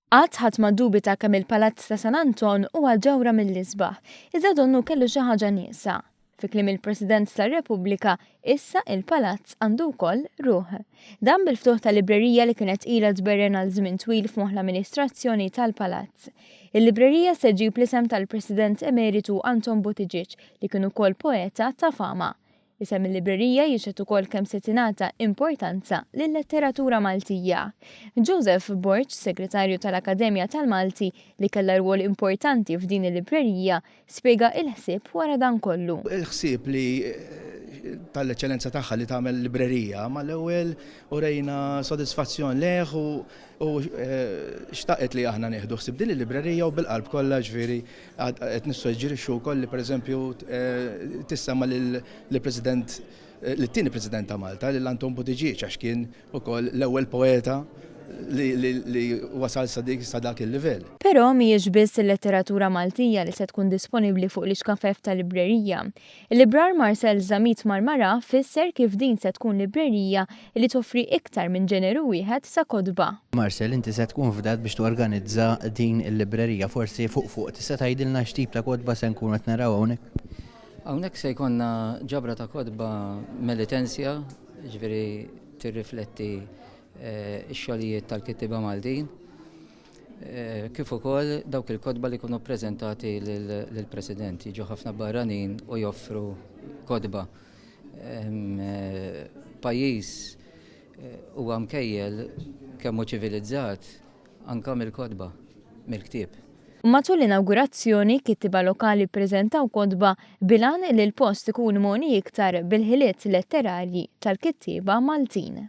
Qatt ħadd ma ddubita kemm il-Palazz ta' San Anton huwa ġawhra mill-isbaħ, iżda donnu kellu xi ħaġa nieqsa. Fi kliem il-President tar-Repubblika, issa il-Palazz għandu wkoll ruħ. Dan bil-ftuħ ta' librerija li kienet ilha tberren għal żmien twil f'moħħ l-amministrazzjoni tal-Palazz. Il-librerija se ġġib l-isem tal-President Emeritu Anton Buttigieg li kien ukoll poeta ta' fama. Isem il-librerija jixhed ukoll kemm se tingħata importanza lil-letteratura Maltija. Joseph Borg, Segretarju tal-Akkademja tal-Malti, li kellha rwol importanti f'din il-librerija, spjega il-ħsieb wara dan kollu. Il-ħsieb li tal-Eċċellenza tagħha li tagħmel librerija mal-ewwel urejna sodisfazzjon lejh u xtaqet li aħna nieħdu ħsieb din il-librerija u bil-qalb kollha, ġifieri qed nissuġġerixxu wkoll li pereżempju tissemma lill-President, lit-tieni President ta' Malta, lil Anton Buttigieg, għax kien ukoll l-ewwel poeta li wasal sa dik sa dak il-livell. Però mhijiex biss il-letteratura Maltija li se tkun disponibbli fuq l-ixkafef tal-librerija. Il-librar Marcel Zammit Marmarà fisser kif din se tkun librerija li toffri iktar minn ġeneru wieħed ta' kotba. Marcel, inti se tkun fdat biex torganizza din il-librerija. Forsi fuq fuq tista' tgħidilna x'tip ta' kotba se nkunu qed naraw hawnhekk? Hawnhekk se jkollna ġabra ta' kotba Melitensja, jiġifieri tirrifletti x-xogħlijiet tal-kittieba Maltin, kif ukoll dawk il-kotba li jkunu ppreżentati lill-President. Jiġu ħafna barranin u joffru kotba. Pajjiż huwa mkejjel kemm hu ċivilizzat anke mill-kotba, mill-ktieb. Matul l-inawgurazzjoni, kittieba lokali ppreżentaw kotba bil-għan li l-post ikun mogħni iktar bil-ħiliet letterarji tal-kittieba Maltin.